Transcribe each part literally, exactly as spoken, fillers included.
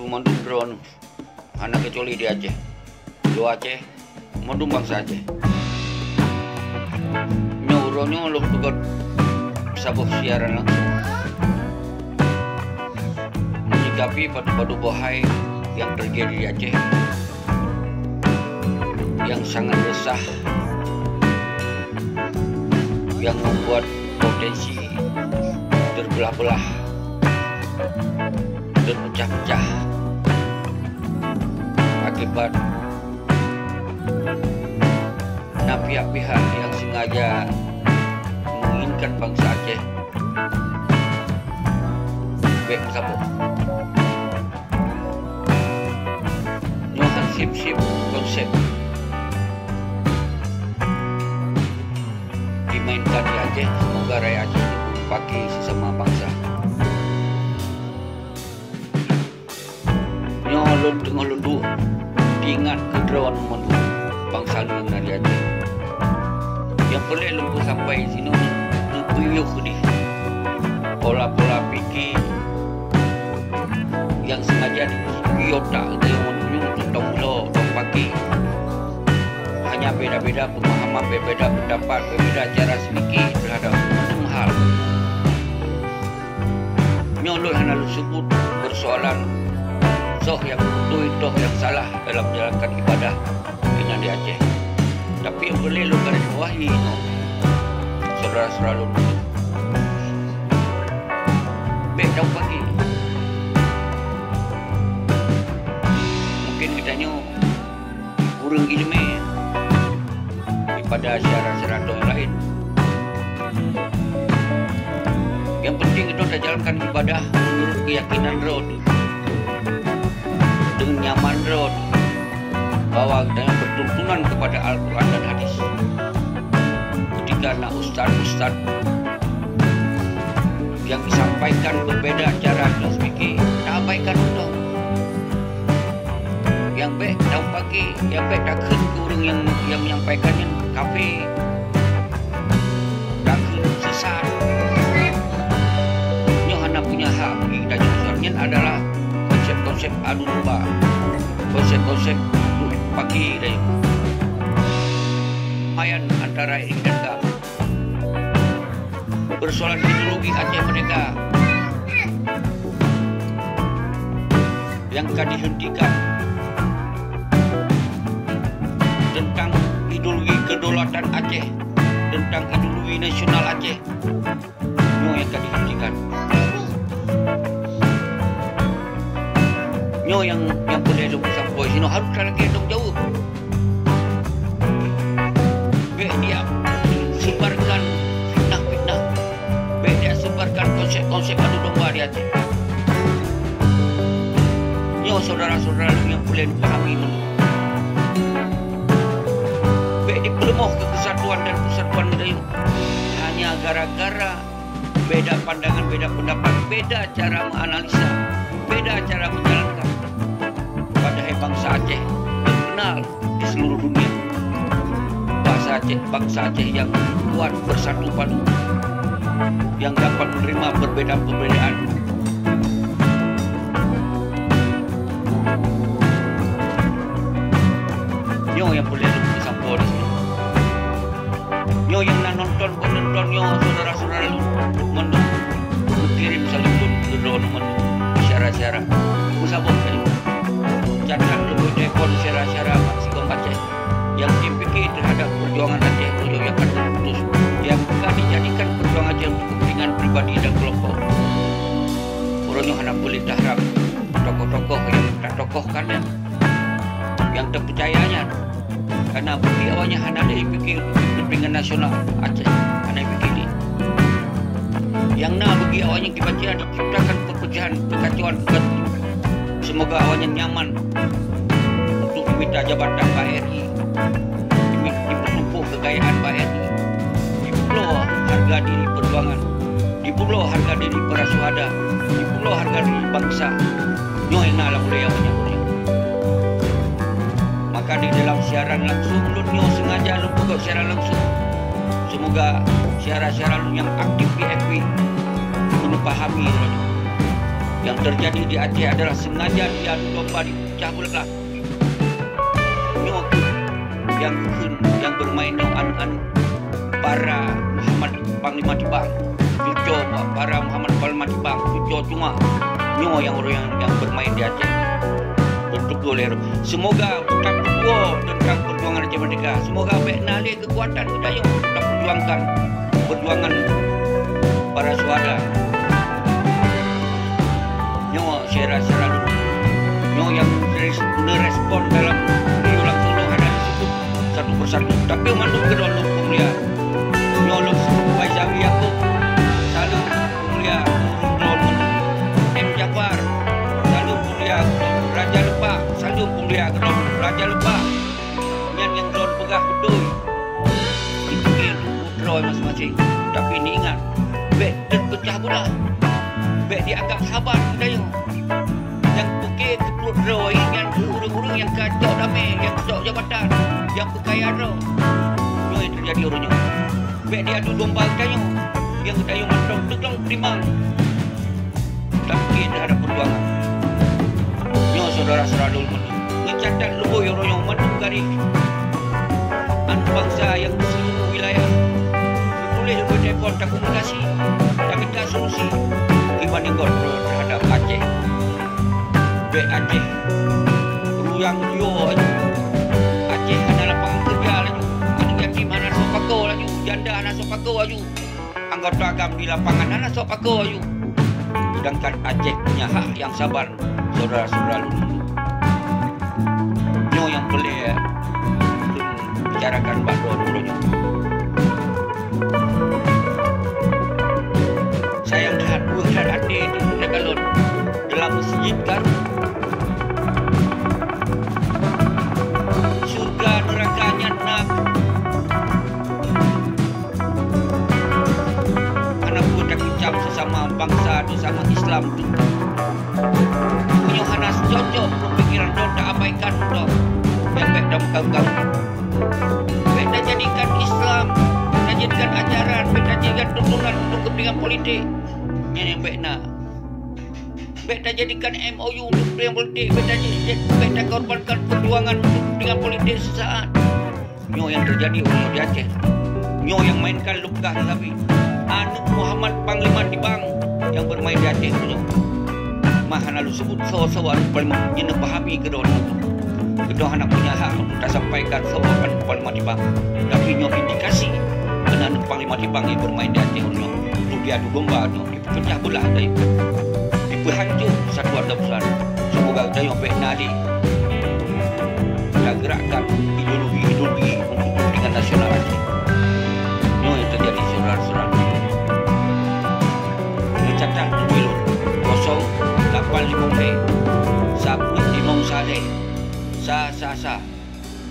Mandum droeneuh, hana keucuali di Aceh, luwa Aceh, mandum bansa Aceh. Nyoe uroe nyoe lôn peugöt saboh siaran langsung menyikapi padub-padub boh hai nyang teujadi di Aceh, nyang sangat resah, nyang membuat potensi terbelah-belah, terpecah-pecah akibat na pihak-pihak nyang sengaja menginginkan bansa Aceh bèk meusaboh. Nyoe han sép-sép konsep dimainkan di Aceh, semoga rakyat Aceh pake sesama bansa. Nyoe lôn teungoh lôn duek, teuingat keu droeneuh mandum bansa lôn nyang na di Aceh. Nyang peureulèe lôn peusampai sinoe, neupeuyôh keudéh pola-pola pike nyang sengaja di otak geutanyoe meunyoe teuntông bloe, teuntông pake. Hanya beda-beda pemahaman, beda-beda pendapat, beda-beda cara sedikit terhadap macam hal. Nyoe lôn hana lôn sebut persoalan soe nyang beutôi, soe nyang salah dalam menjalankan ibadah inan di Aceh. Tapi nyang peureulèe lôn garis bawahi nyoe, syedara-syedara lôn, bèk taupaki. Mungkin geutanyoe ureueng ileumèe daripada syedara-syedara droe nyang laén. Nyang penting, geutanyoe tajalankan ibadah meunurot keuyakinan droe, deungon nyaman droe, bahwa geutanyoe bertuntunan kepada Al-Quran dan Hadis. Ketika na ustaz-ustaz nyang disampaikan berbeda cara, terus pike, taabaikan beutôi. Nyang bèk taupaki, nyang bèk takheun keu ureueng nyang, nyang menyampaikan nyan kafé, takheun sesat. Nyoe hana punya hak bagi geutanyoe. Nyan adalah konsep-konsep adu domba, konsep-konsep paki dan lumayan antara ini dan ka. Persoalan ideologi Aceh Merdeka yang ka dihentikan, tentang ideologi kedaulatan Aceh, tentang ideologi nasional Aceh, nyoe yang ka dihentikan. Nyoe yang, yang peureulèe lôn peusampoe sinoe, harus talakèe tanggung jaweueb. Bèk dia sebarkan fitnah-fitnah. Bèk dia sebarkan konsep-konsep adu domba di Aceh. Nyoe syedara-syedara nyang peureulèe pahami nyoe. Bèk dipeuleumah keu kesatuan dan persatuan geutanyoe hanya gara-gara beda pandangan, beda pendapat, beda cara menganalisa, beda cara menjalankan. Padahai bansa Aceh terkenal di seluruh dunia. Bansa Aceh, bansa Aceh yang kuat, bersatu padu, yang dapat menerima perbedaan-perbedaan. Nyoe nyang peureulèe lôn peusampoe di sinoe. Nyoe nyang na nonton, penonton nyoe, syedara-syedara lôn, mandum, meukirim saleuem lôn keu droeneuh mandum, syedara-syedara. Meusaboh sajan. Catat leubeh telepon syedara-syedara mak sigom Aceh nyang jipike terhadap perjuangan Aceh, perjuangan nyang ka teuputus, nyang ka dijadikan perjuangan Aceh untuk kepentingan pribadi dan kelompok. Uroe nyoe hana boleh taharap tokoh-tokoh nyang tatokohkan nyan, nyang tapeucaya nyan. Karena bagi awaknyan hana lé pike untuk kepentingan nasional Aceh, hana pike lé. Nyang na bagi awaknyan kiban cara diciptakan perpecahan, kekacauan, semoga awaknyan nyaman untuk meminta jabatan bak R I, demi-, dipeutumpôh kekayaan bak R I, dipubloe harga diri perjuangan, dipubloe harga diri para syuhada, dipubloe harga diri bangsa. Nyoe na lam budaya banyak ureueng. Maka di dalam siaran langsung lôn nyoe sengaja lôn peugah siaran langsung. Semoga siaran-siaran lôn nyang aktif di F B meupahami lôn. Nyang teujadi di Aceh adalah sengaja diadu domba dipeucah beulah. Nyoe kheueh nyang kheun nyang beumaén nyoe aneuëk-aneuëk para Muhammad Panglima Tibang, cucoe para Muhammad Panglima Tibang, cucoe cuma. Nyoe nyang ureuëng nyang, nyang beumaén di Aceh. Beutôi lé. Seumoga teutab teuguoh teuntang peujuangan Aceh Merdeka. Seumoga bék na lé keukuatan geutanyoe tapeujuangkan peujuangan para syuhada. Nyoe syedara-syedara lôn. Nyoe nyang neurespon dalam video langsung nyoe hana disebut satu persatu. Tapi mandum keudroe lôn peumulia. Nyoe lôn sebut Baisawi Yakub. Salam peumulia keudroe lôn. M Jafar. Salam peumulia keudroe lôn. Raja Lepak. Salam peumulia keudroe lôn. Raja Lepak. Nyan nyang lôn peugah beutôi. Dipikir droe maséng-maséng. Tapi ingat, bék teupeucah beulah. Bék dianggap saban geutanyoe. Nyang pike keu pruet droe nyan keuh ureuëng-ureuëng nyang ka cok damé, nyang cok jabatan, nyang peukaya droe. Nyoe nyang teujadi uroe nyoe. Bék diadu domba geutanyoe, nyang geutanyoe mantong teuglong timang. Tapi terhadap perjuangan. Nyoe syedara-syedara lôn, neucatat leubeh uroe nyoe mandum garéh aneuëk bansa nyang di seluruh wilayah. Tuléh leubeh telepon takomunikasi, taminta solusi. Kiban ingkot terhadap Aceh. Bék Aceh ruyang ruyô laju. Aceh hana lapangan kerja laju. Aneuëk yatim hana soe pakoe laju. Janda hana soe pakoe laju. Anggota GAM di lapangan hana soe pakoe laju. Sedangkan Aceh punya hak nyang saban, syedara-syedara lôn. Nyoe nyang peureulée bicarakan bak droe uroe nyoe. Sayang that, beuh that até teuh takalon dalam meuseujid kan. Syurga neuraka nyan na. Hana peue takucam sesama bansa, sesama Islam tu. Meunyoe hana cocok peupikiran droe, taabaikan droe, bék-bék tameukaru-karu. Bék tajadikan Islam, bék tajadikan ajaran, bék tajadikan tuntunan untuk kepentingan politik. Nyan nyang bék na. Bék tajadikan M O U untuk kepentingan politik, bék tajadi-, bék takorbankan perjuangan untuk kepentingan politik sesaat. Nyoe nyang teujadi uroe nyoe di Aceh. Nyoe nyang mainkan lôn peugah sabé. Aneuëk Muhammad Panglima Tibang nyang beumaén di Aceh uroe nyoe. Mah hana lôn sebut soe-soe aneuëk Panglima, nyan neupahami keudroe. Keudroe hana punya hak untuk tasampaikan soe aneuëk Panglima Tibang. Tapi nyoe indikasi keunan aneuëk Panglima Tibang nyang beumaén di Aceh uroe nyoe. Untuk diadu domba nyoe. Peucah beulah geutanyoe, dipeuhanco persatuan dan persaudaraan. Seumoga geutanyoe bék na lé tagerakkan ideologi-ideologi untuk kepentingan nasional Aceh. Nyoe nyang teujadi, syedara-syedara. Neucatat keu ulôn, kosong lapan limong lhée, sapeue limong sa lhée, sa, sa, sa.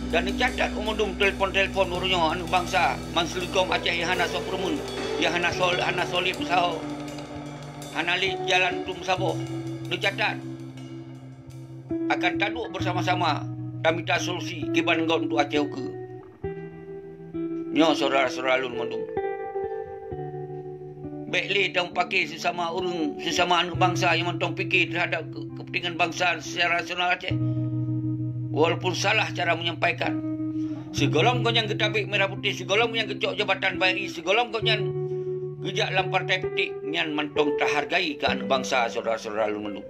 Dan neucatat u mandum telepon-telepon uroe nyoe aneuëk bansa Manseulikong Aceh nyang hana soe peurumeuen, nyang hana soe, hana soe lé peusaho, hana lé jalan untuk meusaboh. Neucatat, akan taduek beusama-sama tamita solusi kiban gob untuk Aceh ukeue. Nyoe syedara-syedara lôn mandum. Bék lé tameupaké sesama ureuëng, sesama aneuëk bansa nyang mantong pike teuhadap ke-, kepentingan bansa secara nasional Aceh. Walaupun salah cara menyampaikan. Sigohlom gobnyan geutabek mirah putéh, sigohlom gobnyan geucok jabatan B R I, sigohlom gobnyan geujak lam partai putéh, nyan mantong tahargai keu aneuëk bansa, syedara-syedara lôn mandum.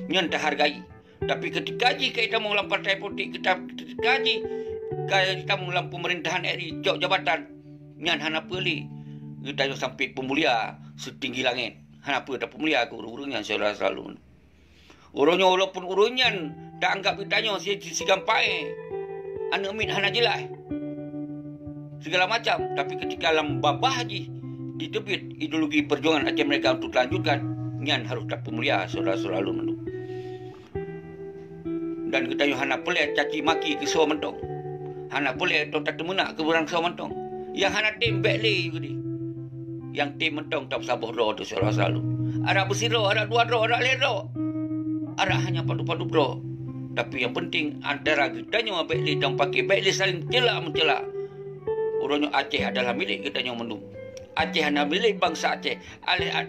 Nyan tahargai. Tapi keutika jih ka jitamong lam partai politik, kita, keutika jih ka jitamong lam peumeurintahan R I, cok jabatan, nyan hana peue lé geutanyoe sampai peumulia seutinggi langét. Hana peue tapeumulia keu ureuëng-ureuëng nyan, syedara-syedara lôn. Uroe nyoe, walaupun ureuëng nyan taanggap geutanyoe si, si, sigampang, aneuëk miet hana jeulaih, segala macam, tapi keutika lam babah jih jiteubiet ideologi perjuangan Aceh Merdeka untuk talanjutkan, nyan harôh tapeumulia, syedara-syedara lôn mandum. Dan geutanyoe hana peureulée caci maki keu soe mantong. Hana peureulée tateumeunak keu ureuëng soe mantong. Nyang hana tem bék lé geude. Nyang tem mantong tapeusaboh droe teuh, syedara-syedara lôn. Adak beusidroe, adak dua droe, adak lhée droe. Adak hana padub-padub droe. Tapi nyang penting antara geutanyoe bék lé tameupaké, bék lé saléng ceulah-meuceulah. Uroe nyoe Aceh adalah milék geutanyoe mandum. Aceh adalah milék bansa Aceh.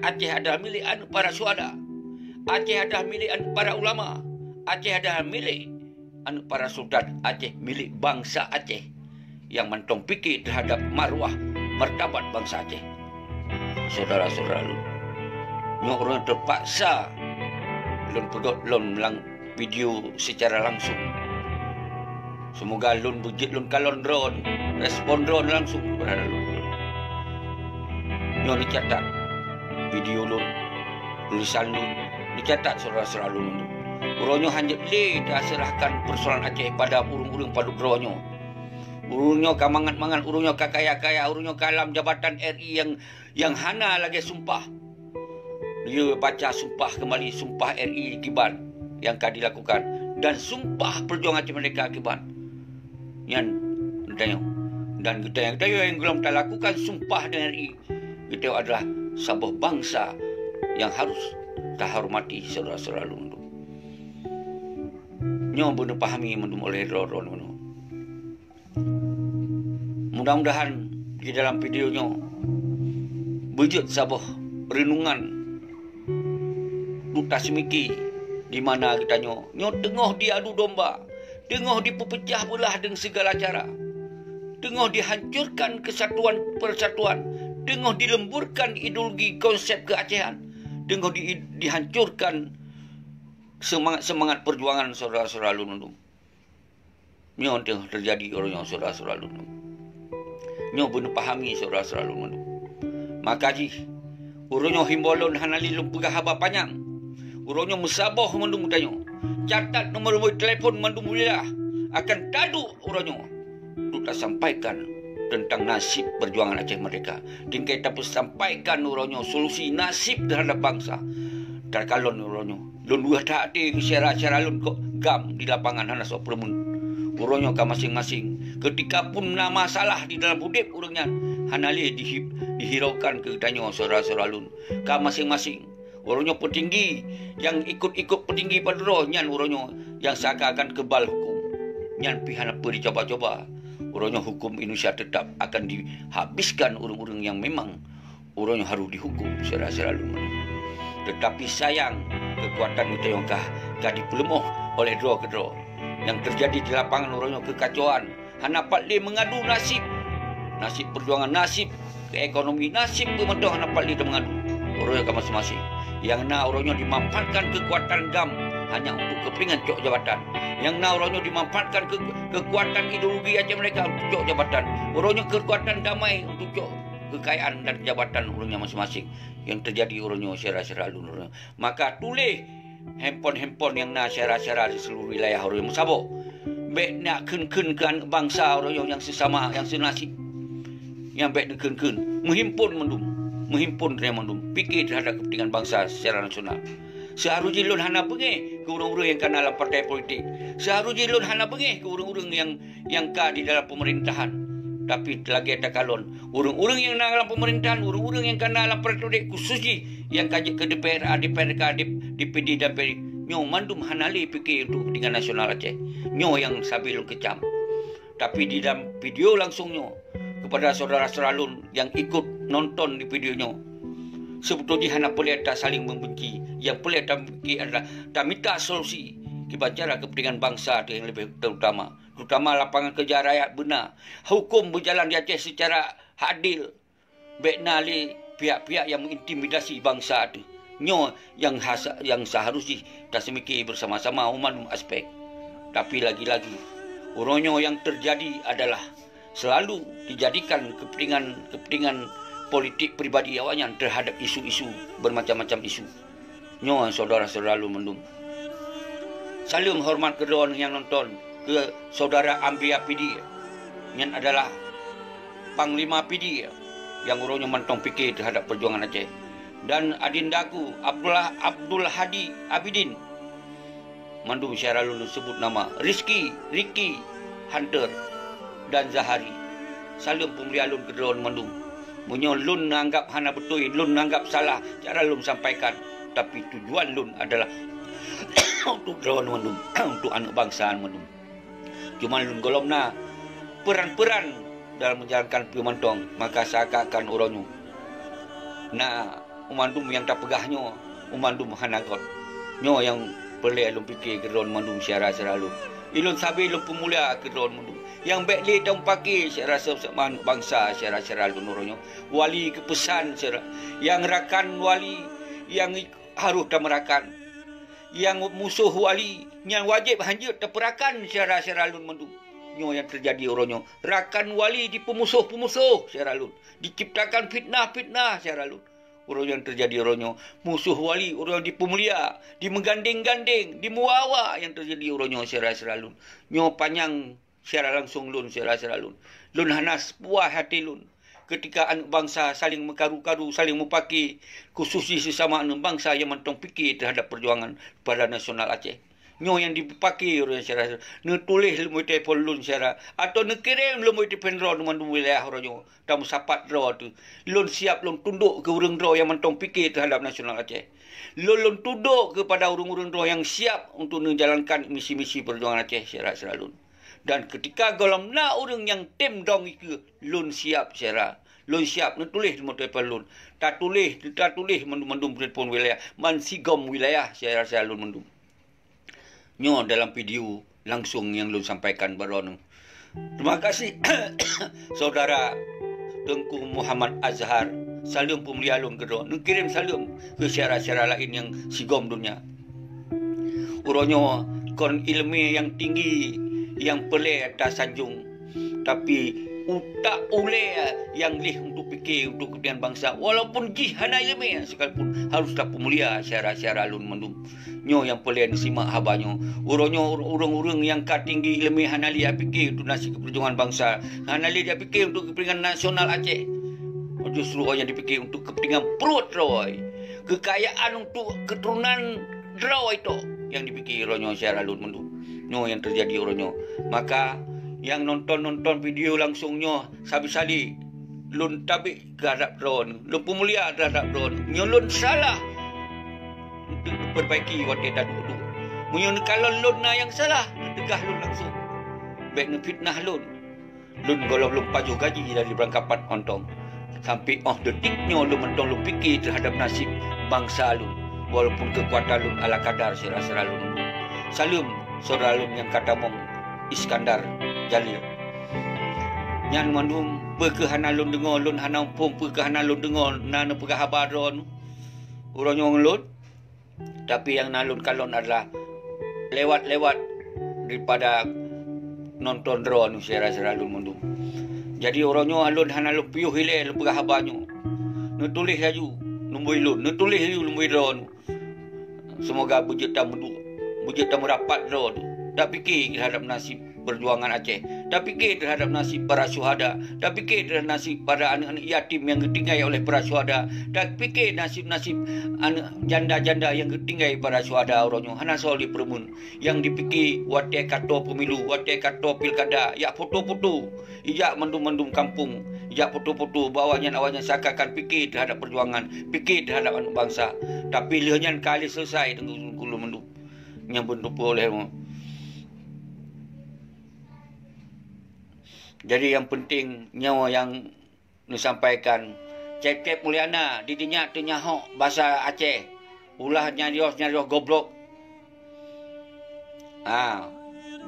Aceh adalah milék aneuëk para syuhada. Aceh adalah milik an-, para ulama. Aceh adalah milik aneuk para sultan. Aceh milik bangsa Aceh nyang mantong pike teuhadab marwah martabat bangsa Aceh. Syedara-syedara lôn, nyoe ureuëng teupaksa lôn peugét lom lam video secara langsung. Seumoga lôn beujeuet lôn kalon droe, respon droe langsung keupada lôn. Nyoe neucatat video lôn, tulisan lôn, neucatat syedara-syedara lôn. Uroe nyoe hana jeuet lé taseurahkan peusoalan Aceh pada ureuëng-ureuëng padub droe nyoe. Ureuëng nyoe ka mangat-mangat, ureuëng nyoe ka kaya-kaya, ureuëng nyoe ka lam jabatan R I nyang, nyang hana lagée sumpah. Lheueh baca sumpah keumbali, sumpah R I kiban nyang ka dilakukan, dan sumpah peujuangan Aceh Merdeka kiban. Nyan geutanyoe. Dan geutanyoe, geutanyoe nyang gohlom talakukan sumpah dengan R I, geutanyoe adalah saboh bangsa nyang harus tahormati syedara-syedara lôn. Nyoe beuneupahami mandum oleh droe-droe nyoe. Mudah-mudahan di dalam video nyoe beujeuet saboh reunungan, duek taseumiki di mana geutanyoe nyoe teungoh diadu domba, teungoh dipeupeucah beulah deungon sigala cara, teungoh dihancurkan kesatuan persatuan, teungoh dilemburkan ideologi konsep keuacehan, teungoh di-, dihancurkan seumangat-seumangat peujuangan syedara-syedara lôn mandum. Nyoe teungoh teujadi uroe nyoe syedara-syedara lôn. Nyoe beuneupahami syedara-syedara lôn mandum. Maka jih, uroe nyoe himbon lôn hana lé lôn peugah haba panyang. Uroe nyoe meusaboh mandum geutanyoe. Catat nomor telepon mandum ulilah akan taduek uroe nyoe untuk tasampaikan teuntang nasib peujuangan Aceh Merdeka. Tinggai tapeusampaikan uroe nyoe solusi nasib teuhadab bangsa. Takalon uroe nyoe. Lôn weueh that até keu syedara-syedara lôn kok GAM di lapangan hana soe peureumeun. Uroe nyoe ka maséng-maséng. Keutika pun na masalah di dalam udeb ureuëng nyan, hana lé dihi-, dihiraukan keu geutanyoe syedara-syedara lôn. Ka maséng-maséng. Uroe nyoe peutinggi nyang ikot-ikot peutinggi padub droe nyan uroe nyoe nyang seakan-akan kebal huköm. Nyan pih hana peue dicoba-coba. Uroe nyoe huköm Indonesia teutap akan dihabiskan ureuëng-ureuëng nyang memang uroe nyoe harôh dihuköm syedara-syedara lôn. Teutapi sayang, keukuatan geutanyoe ka, ka dipeuleumoh oleh droe keudroe. Nyang teujadi di lapangan uroe nyoe keukacauan, hana pat lé meungadu nasib. Nasib peujuangan, nasib keu ekonomi, nasib keu mantong hana pat lé tameungadu. Uroe nyoe ka maséng-maséng. Nyang na uroe nyoe dimanfaatkan keukuatan GAM hanya untuk keupeuntengan cok jabatan. Nyang na uroe nyoe dimanfaatkan keu-, keukuatan ideologi Aceh Merdeka untuk cok jabatan. Uroe nyoe keukuatan damai untuk cok keukayaan dan jabatan ureuëng nyan maséng-maséng. Nyang teujadi uroe nyoe syedara-syedara lôn uroe nyoe. Maka tuléh handphone-handphone nyang na syedara-syedara di seluruh wilayah uroe nyoe meusaboh. Bék neukheun-kheun keu aneuk bansa uroe nyoe nyang seusama, nyang seunasib. Nyang bék neukheun-kheun. Meuhimpon mandum. Meuhimpon droe mandum. Pike teuhadab keupeuntengan bansa secara nasional. Seuharôh jih lôn hana beungéh keu ureuëng-ureuëng nyang ka na lam partai politik. Seuharôh jih lôn hana beungéh keu ureuëng-ureuëng nyang nyang ka di dalam peumeurintahan. Tapi lagée takalon, ureuëng-ureuëng nyang na lam peumeurintahan, ureuëng-ureuëng nyang ka na lam partai politik, khusos jih nyang ka jeuet keu D P R A, D P R K, D P D dan P D, nyoe mandum hana lé pike untuk keupeuntengan nasional Aceh. Nyoe nyang sabe lôn keucam. Tapi di dalam video langsung nyoe, keupada syedara-syedara lôn nyang ikot nonton di video nyoe, seubeutôi jih hana peureulée tasaléng meubenci. Nyang peureulée tapike adalah tamita solusi kiban cara keupeuntengan bansa nyang leubeh teutama. Terutama lapangan kerja rakyat beuna. Huköm beujalan di Aceh secara adil. Bék na lé pihak-pihak nyang meuintimidasi bansa teuh. Nyoe nyang hasa-, nyang seuharôh jih taseumike beusama-sama u mandum aspek. Tapi lagi-lagi, uroe nyoe nyang teujadi adalah seulalu dijadikan keupeuntengan-keupeuntengan politik pribadi awaknyan teuhadab isu-isu, beumacam-macam isu. Nyoe syedara-syedara lôn mandum. Saleuem horeumat keu droeneuh nyang nonton, keu syedara Ambia Pidie, nyan adalah Panglima Pidie nyang uroe nyoe mantong pike teuhadab peujuangan Aceh, dan adindaku Abdullah Abdul Hadi Abidin. Mandum syedara lôn seubut nama, Rizky, Ricky, Hunter, dan Zahari. Saleuem peumulia lôn keu droeneuh mandum. Meunyoe lôn neuanggab hana beutôi, lôn neuanggab salah cara lôn sampaikan, tapi tujuan lôn adalah untuk droeneuh mandum, untuk aneuk bansa mandum. Cuma lôn gohlom na peuran-peuran dalam menjalankan peue mantong, maka seakan-akan uroe nyoe na u mandum nyang tapeugah nyoe, u mandum hana göt. Nyoe nyang peureulée lôn pike keu droeneuh mandum syedara-syedara lôn. Ilôn sabe lôn peumulia keu droeneuh mandum. Nyang bék lé tameupaké syedara seusameung bansa syedara-syedara lôn uroe nyoe. Wali geupeusan syedara. Nyang rakan wali nyang harôh tameurakan. Nyang musoh wali nyan wajéb hanjeuet tapeurakan syedara-syedara lôn mandum. Nyoe nyang teujadi uroe nyoe. Rakan wali dipeumusoh-peumusoh syedara lôn. Diciptakan fitnah-fitnah syedara lôn. Uroe nyang teujadi uroe nyoe, musoh wali uroe nyang dipeumulia, dimeugandeng-gandeng, dimeuwa-wa nyang teujadi uroe nyoe syedara-syedara lôn. Nyoe panyang syedara langsong lôn syedara-syedara lôn. Lôn hana puas até lôn keutika aneuëk bansa saléng meukaru-karu, saléng meupaké, khusos jih sisama aneuëk bansa nyang mantong pike teuhadap peujuangan pada nasional Aceh. Nyoe nyang dipaké uroe nyoe syedara. Neutuléh lom telepon lôn syedara, atau neukirém lom telepon droeneuh mandum wilayah uroe nyoe. Tameusapat droe teuh. Lôn siab lôn tundok keu ureuëng droe nyang mantong pike teuhadap nasional Aceh. Lôn, lôn tundok keupada ureuëng-ureuëng droe nyang siab untuk neujalankan misi-misi peujuangan Aceh syedara-syedara lôn. Dan keutika gohlom na ureuëng nyang tem dong ikeue, lôn siab syedara. Lôn siab neutuléh nomor telepon lôn. Tatuléh, tatuléh mandum-mandum telepon wilayah, bansigom wilayah syedara-syedara lôn mandum. Nyoe dalam video langsong nyang lôn sampaikan bak droeneuh. Terima kasih, Saudara Teungku Muhammad Azhar. Saleuem peumulia lôn keu droeneuh. Neukirém saleuem keu syedara-syedara laén nyang sigom donya. Uroe nyoe kon iéleumé nyang tinggi nyang peureulée tasanjong, tapi utak ulée nyang leh untuk pike untuk keupentingan bansa, walaupun jih hana iéleumé sekalipun, harôh tapeumulia syedara-syedara lôn mandum. Nyoe nyang peureulée neusimak haba nyoe. Uroe nyoe ureuëng-ureuëng nyang ka tinggi iéleumé hana lé jipike untuk nasib keupeurjuangan bansa, hana lé jipike untuk keupeuntingan nasional Aceh. Justru awaknyan jipike untuk keupeuntingan pruet droe, keukayaan untuk keuturonan droe tok nyang jipike uroe nyoe syedara lôn mandum. Nyoe nyang teujadi uroe nyoe. Maka nyang nonton-nonton video langsong nyoe sabe-sabe lôn tabek teuhadap droeneuh, lôn peumulia teuhadap droeneuh. Meunyoe lôn salah, neuperbaiki watée taduek-duek. Meunyoe neukalon lôn na nyang salah, neuteugah lôn langsong. Bék neufitnah lôn. Lôn gohlom lôn pajoh gaji dari beurangkapat mantong. Sampoe óh detik nyoe lôn mantong lôn pike teuhadap nasib bansa lôn, walaupun keukuatan lôn ala kadar syedara-syedara lôn. Saleuem syedara lôn nyang ka tamong Iskandar Jalil. Nyan mandum peue keuh hana lôn deungoe, lôn hana muphom, peue keuh hana lôn deungoe na neupeugah haba droeneuh uroe nyoe ngon lôn. Tapi nyang na lôn kalon adalah lewat-lewat daripada nonton droeneuh syedara-syedara lôn mandum. Jadi uroe nyoe lôn hana lôn piôh ilée lôn peugah haba nyoe. Neutuléh laju lumboi lôn, neutuléh laju lumboi droeneuh. Seumoga beujeuet tameuduek, beujeuet tameurapat droe teuh. Tapike teuhadap nasib peujuangan Aceh. Tapike teuhadap nasib para syuhada. Tapike teuhadap nasib para aneuëk-aneuëk yatim nyang geutinggai oleh para syuhada. Tapike nasib-nasib aneuëk janda-janda nyang geutinggai para syuhada uroe nyoe. Hana soe lé peureumeun. Nyang dipike watée ka toe pemilu, watée ka toe pilkada, jak foto-foto. Ijak mandum-mandum kampung, ijak foto-foto bak awaknyan, awaknyan seakan-akan pike teuhadap peujuangan, pike teuhadap aneuëk bansa. Tapi lheueh nyan ka lheueh selesai teungku-teungku lôn mandum nyang beuteupeue oleh ulôn. Jadi nyang penting nyoe nyang neusampaikan, Cép-cép Mulyana di dinya teunyahok basa Aceh. Ulah nyarios-nyarios goblok. Ha,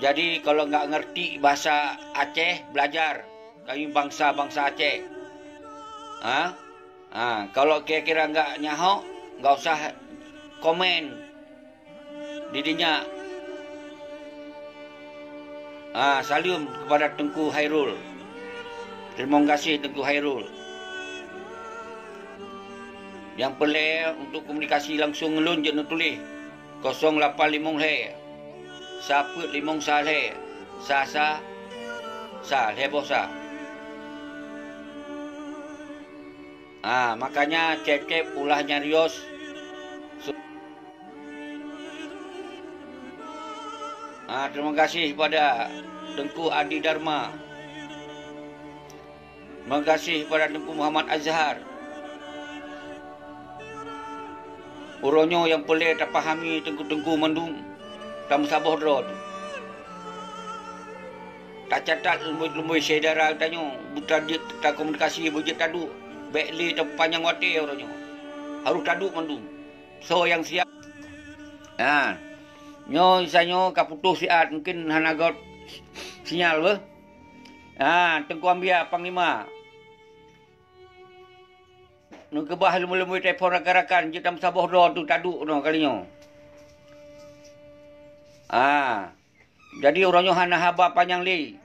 jadi kalau nggak ngerti bahasa Aceh, belajar. Kami bangsa-bangsa Aceh. Ha? Ha, kalau kira-kira nggak nyahok, nggak usah komen di dinya. Ha, saleuem kepada Teungku Hairul. Terima kasih Teungku Hairul. Nyang peureulée untuk komunikasi langsong ngon lôn jeuet neutuléh, kosong lapan limong lhée, sa peuet limong sa lhée, sa sa sa lhée boh sa. Ah, makanya cép-cép ulah nyarios. Ah, terima kasih pada Teungku Adi Dharma. Meugaséh bak Teungku Muhammad Azhar. Uroe nyoe nyang peureulée tapahami teungku-teungku mandum, tameusaboh droe teuh. Tacatat lumboi-lumboi syedara tanyoe, beuteubiet takomunikasi beujeuet taduek, bék lé tapanyang watée uroe nyoe. Harôh taduek mandum. Soe nyang siab? Ha. Nyoe isa nyoe ka putôh siat, mungkin hana got sinyal beuh. Ha, Teungku Ambia Panglima. Neukeubah leumbôi-leumbôi telepon rakan-rakan, jeuet tam saboh droe tu taduek nyoe kali nyoe. Ha. Jadi uroe nyoe hana haba panyang lé.